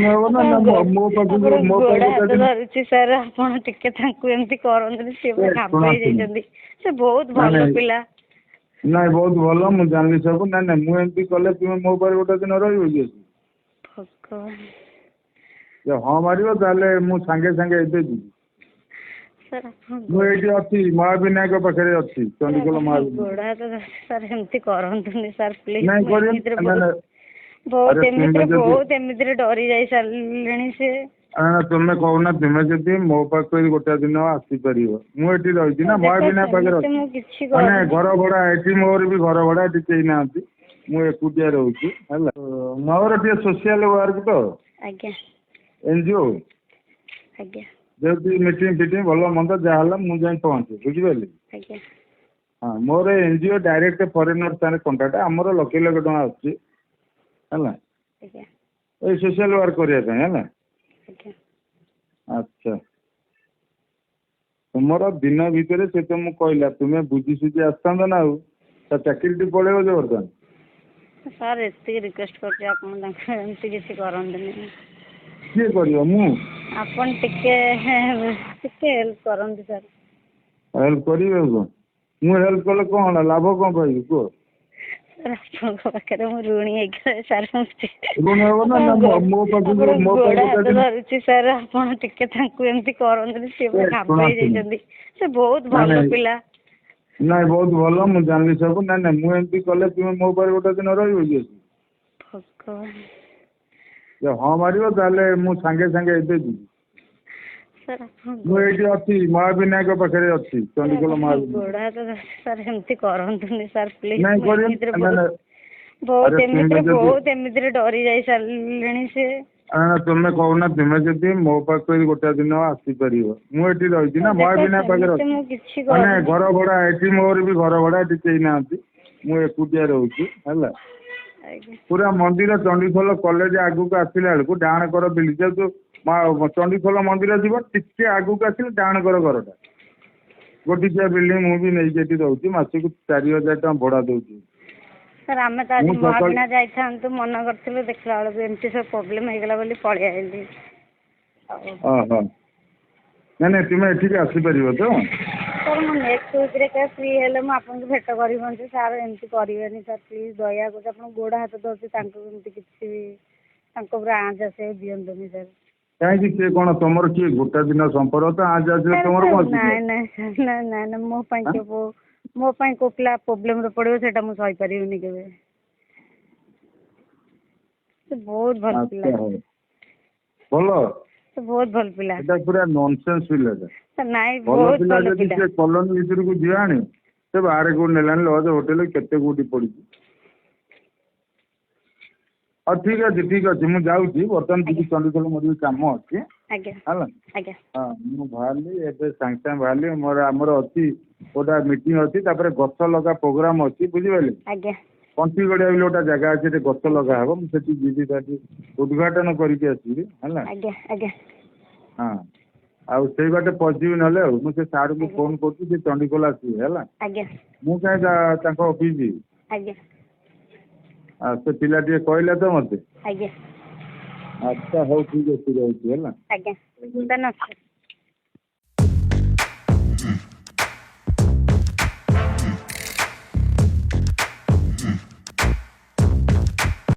ହବ ନା ନା ମୋ ପାଖକୁ ଆପଣ ମୋ ଗୋଡ଼ ପାଖକୁ ହାତ ଗୋଟେ ଦିନ ଧରୁଛି ସାର୍, ଆପଣ ଟିକେ ତାଙ୍କୁ ଏମିତି କରନ୍ତୁନି, ସିଏ ପୁରା ଏ ଶୁଣ ଘାବରେଇ ଶୁଣ ଯାଇଛନ୍ତି। ସେ ବହୁତ ନାଇଁ ଭଲ ନାଇଁ ପିଲା। ନାଇଁ ବହୁତ ଭଲ, ମୁଁ ଜାଣିଲି ସବୁ। ନାଇଁ ନାଇଁ, ମୁଁ ଏମିତି କଲେ ତୁମେ ମୋ ପାଖରେ ଗୋଟେ ଦିନ ରହିବ କି? ଭଗବାନ। ହଁ ମାରିବ ତାହେଲେ ମୁଁ ସାଙ୍ଗେ ସାଙ୍ଗେ ଏବେ ଯିବି। ସାର୍, ଆପଣ ମୁଁ ଏଇଠି ଅଛି, ମହାବିନାୟକ ପାଖରେ ଅଛି, ସାର୍, ଚଣ୍ଡିଖୋଲ ଆପଣ ମହାବିନାୟକ। ଗୋଡ଼ ହାତ ଧରୁଛି ସାର୍, ଏମିତି କରନ୍ତୁନି ସାର୍, ପ୍ଲିଜ୍। ନାଇଁ ମୁଁ କରିବ ଏମିତିରେ ନାଇଁ ବହୁତ ନାଇଁ। ବହୁତ ଆରେ ତୁମେ ଏମିତିରେ ଯଦି ବହୁତ ଏମିତିରେ ଡରି ଯାଇ ସାରିଲେଣି ସେ। ତୁମେ କହୁନା, ତୁମେ ଯଦି ମୋ ପାଖକୁ ଗୋଟେ ଦିନ ଆସିପାରିବ, ମୁଁ ଏଠି ରହିଛି ନା ଦେଖ ମହାବିନାୟକ ପାଖରେ ସେମିତି ଅଛି। ମୁଁ କିଛି ମାନେ କରୁନି। ଘର ଭଡ଼ା ଏଠି, ମୋର ବି ଘର ଭଡ଼ା, ଏଠି କେହି ନାହାନ୍ତି, ମୁଁ ଏକୁଟିଆ ରହୁଛି ହେଲା। ମୋର ଟିକେ ସୋସିଆଲ ୱାର୍କ ତ। ଆଜ୍ଞା। NGO. ଆଜ୍ଞା। ଯେହେତୁ ମିଟିଂ ଫିଟିଂ ଭଲ ମନ୍ଦ ଯାହା ହେଲା ମୁଁ ଯାଇ ପହଞ୍ଚେ, ବୁଝିପାରିଲେ? ଆଜ୍ଞା। ହଁ, ମୋର ଏନଜିଓ ଡାଇରେକ୍ଟ ଫରେନର ସାଙ୍ଗରେ କଣ୍ଟାକ୍ଟ, ଆମର ଲକ୍ଷ ଲକ୍ଷ ଟଙ୍କା ଆସୁଛି ହେଲା। ଆଜ୍ଞା। ଏଇ ସୋସିଆଲ ୱାର୍କ କରିବା ପାଇଁ ହେଲା। ଆଜ୍ଞା। ଆଚ୍ଛା, ତୁମର ଦିନ ଭିତରେ ସେ ତମକୁ କହିଲା, ତୁମେ ବୁଝି ସୁଝି ଆସିଥାନ୍ତ ନା ଆଉ ତା ଚାକିରିଟି ପଳେଇବ ଯେ ବର୍ତ୍ତମାନ। ସାର୍, ଏତିକି ରିକ୍ୱେଷ୍ଟ କରୁଛି, ଆପଣ ତାଙ୍କୁ ଏମିତି କିଛି କରନ୍ତୁନି। କିଏ କରିବ, ମୁଁ? ଆପଣ ଟିକେ ଟିକେ ହେଲ୍ପ କରନ୍ତୁ ସାର୍। ହେଲ୍ପ କରିବି ଆଉ କଣ? ମୁଁ ହେଲ୍ପ କଲେ କଣ ହେଲା, ଲାଭ କଣ ପାଇବି କୁହ? ସାର୍, ଆପଣଙ୍କ ପାଖରେ ମୁଁ ଋଣୀ ହେଇକି ସାର୍, ମୁଁ ଋଣୀ ହବ ନା ନା ମୋ ପାଖକୁ ଆପଣ ମୋ ଗୋଡ଼ ପାଖକୁ ହାତ ଗୋଟେ ଦିନ ଧରୁଛି ସାର୍, ଆପଣ ଟିକେ ତାଙ୍କୁ ଏମିତି କରନ୍ତୁନି, ସିଏ ଏ ପୁରା ଶୁଣ ଘାବରେଇ ଶୁଣ ଯାଇଛନ୍ତି। ସେ ବହୁତ ନାଇଁ ଭଲ ନାଇଁ ପିଲା। ନାଇଁ ବହୁତ ଭଲ, ମୁଁ ଜାଣିଲି ସବୁ। ନାଇଁ ନାଇଁ, ମୁଁ ଏମିତି କଲେ ତୁମେ ମୋ ପାଖରେ ଗୋଟେ ଦିନ ରହିବ କି? ଭଗବାନ। ହଁ ମାରିବ ତାହେଲେ ମୁଁ ସାଙ୍ଗେ ସାଙ୍ଗେ ଏବେ ଯିବି। ସାର୍, ଆପଣ ମୁଁ ଏଇଠି ଅଛି, ମହାବିନାୟକ ପାଖରେ ଅଛି, ସାର୍, ଚଣ୍ଡିଖୋଲ ଆପଣ ମହାବିନାୟକ। ଗୋଡ଼ ହାତ ଧରୁଛି ସାର୍, ଏମିତି କରନ୍ତୁନି ସାର୍, ପ୍ଲିଜ୍। ନାଇଁ ମୁଁ କରିବ ଏମିତିରେ ନାଇଁ ବହୁତ ନାଇଁ। ବହୁତ ଆରେ ତୁମେ ଏମିତିରେ ଯଦି ବହୁତ ଏମିତିରେ ଡରି ଯାଇ ସାରିଲେଣି ସେ। ତୁମେ କହୁନା, ତୁମେ ଯଦି ମୋ ପାଖକୁ ଗୋଟେ ଦିନ ଆସିପାରିବ, ମୁଁ ଏଠି ରହିଛି ନା ଦେଖ ମହାବିନାୟକ ପାଖରେ ସେମିତି ଅଛି। ମୁଁ କିଛି ମାନେ କରୁନି। ଘର ଭଡ଼ା ଏଠି, ମୋର ବି ଘର ଭଡ଼ା, ଏଠି କେହି ନାହାନ୍ତି, ମୁଁ ଏକୁଟିଆ ରହୁଛି ହେଲା। ଆଜ୍ଞା। ପୁରା ମନ୍ଦିର ଚଣ୍ଡିଖୋଲ କଲେଜ ଆଗକୁ ଆସିଲା ବେଳକୁ ଡାହାଣ କର ବିଲ୍ଡିଂ, ଯେହେତୁ ଚଣ୍ଡିଖୋଲ ମନ୍ଦିର ଯିବ ଟିକେ ଆଗକୁ ଆସିଲେ ଡାହାଣ କର ଘରଟା, ଗୋଟିକିଆ ବିଲ୍ଡିଂ। ମୁଁ ବି ନେଇକି ଏଠି ରହୁଛି, ମାସକୁ 4000 ଟଙ୍କା ଭଡ଼ା ଦଉଛି। ସାର୍, ଆମେ ତ ଆଜି ମୁଁ ସକାଳୁ ମହାବିନା ଯାଇଥାନ୍ତୁ ମନ କରିଥିଲୁ, ଦେଖିଲା ବେଳକୁ ଏମିତି ସବୁ ପ୍ରୋବ୍ଲେମ୍ ହେଇଗଲା ବୋଲି ପଳେଇ ଆଇଲି ଆଉ। ଓହୋ, ନାଇଁ ନାଇଁ, ତୁମେ ଏଠିକି ଆସିପାରିବ ତ? ସାର୍, ମୁଁ ନେକ୍ସଟ ୱିକ୍ରେ କେବେ ଫ୍ରି ହେଲେ ମୁଁ ଆପଣଙ୍କୁ ଭେଟ କରିବି। ସାର୍, ଏମିତି କରିବେନି ସାର୍, ପ୍ଲିଜ୍, ଦୟା କରୁଛି, ଆପଣ ଗୋଡ଼ ହାତ ଧରୁଛି, ତାଙ୍କୁ ଏମିତି କିଛି ବି ତାଙ୍କ ଉପରେ ଆଞ୍ଚ ଆସିବାକୁ ଦିଅନ୍ତୁନି ସାର୍। କାହିଁକି, ସିଏ କଣ ତମର କିଏ? ଗୋଟା ଦିନ ସମ୍ପର୍କ ତ, ଆଞ୍ଚ ଆସିଲେ ସାର୍, ତମର କଣ ଅସୁବିଧା? ନାଇଁ ନାଇଁ ସାର୍, ନାଇଁ ନାଇଁ ନାଇଁ, ମୋ ପାଇଁ ଆଁ? କେବେ ମୋ ପାଇଁ କୋଉ ପିଲା ପ୍ରୋବ୍ଲେମରେ ପଡ଼ିବ ସେଇଟା ମୁଁ ସହିପାରିବିନି କେବେ। ସେ ବହୁତ ଭଲ ପିଲା। ଆଚ୍ଛା ହଉ, ଭଲ। ସେ ବହୁତ ଭଲ ପିଲା। ଏଟା ପୁରା ନନସେନ୍ସ ପିଲାଟା। ସାର୍, ନାଇଁ, ଭଲ ବହୁତ ପିଲା ଭଲ ଯଦି ପିଲା। ସେ କଲୋନୀ ଭିତରକୁ ଝିଅ ଆଣି ସେ ବାହାରେ କୋଉଠି ନେଲାଣି, ଲଜ ହୋଟେଲ କେତେ କୋଉଠି ପଡିଛି। ହଉ ଠିକ ଅଛି, ଠିକ ଅଛି, ମୁଁ ଯାଉଛି ବର୍ତ୍ତମାନ ଯିବି ଆଜ୍ଞା। ଚଣ୍ଡିଖୋଲ, ମୋର ବି କାମ ଅଛି। ଆଜ୍ଞା। ହେଲା। ଆଜ୍ଞା। ହଁ, ମୁଁ ବାହାରିଲି ଏବେ, ସାଙ୍ଗେ ସାଙ୍ଗେ ବାହାରିଲି। ମୋର ଆମର ଅଛି ଗୋଟେ ମିଟିଂ ଅଛି, ତାପରେ ଗଛ ଲଗା ପ୍ରୋଗ୍ରାମ ଅଛି, ବୁଝିପାରିଲେ? ଆଜ୍ଞା। କଣ୍ଟିଗଡ଼ିଆ ବୋଲି ଗୋଟେ ଜାଗା ଅଛି, ସେଠି ଗଛ ଲଗା ହବ, ମୁଁ ସେଠି ଯିବି, ସେଠି ଉଦ୍ଘାଟନ କରିକି ଆସିବି ହେଲା। ଆଜ୍ଞା ଆଜ୍ଞା। ହଁ, ଆଉ ସେଇ ବାଟେ ପଶିଯିବି ନହେଲେ। ଆଉ ମୁଁ ସେ ସାର୍ଙ୍କୁ ଆଜ୍ଞା। ଫୋନ କରୁଛି, ସେ ଚଣ୍ଡିଖୋଲ ଆସିବେ ହେଲା। ଆଜ୍ଞା। ମୁଁ କାହିଁ ତାଙ୍କ ଅଫିସ ଯିବି? ଆଜ୍ଞା। ଆଉ ସେ ପିଲା ଟିକେ କହିଲା ତ ମତେ। ଆଜ୍ଞା। ଆଚ୍ଛା ହଉ, ଠିକ ଅଛି, ରହୁଛି ହେଲା। ଆଜ୍ଞା ସାର୍, ନମସ୍କାର।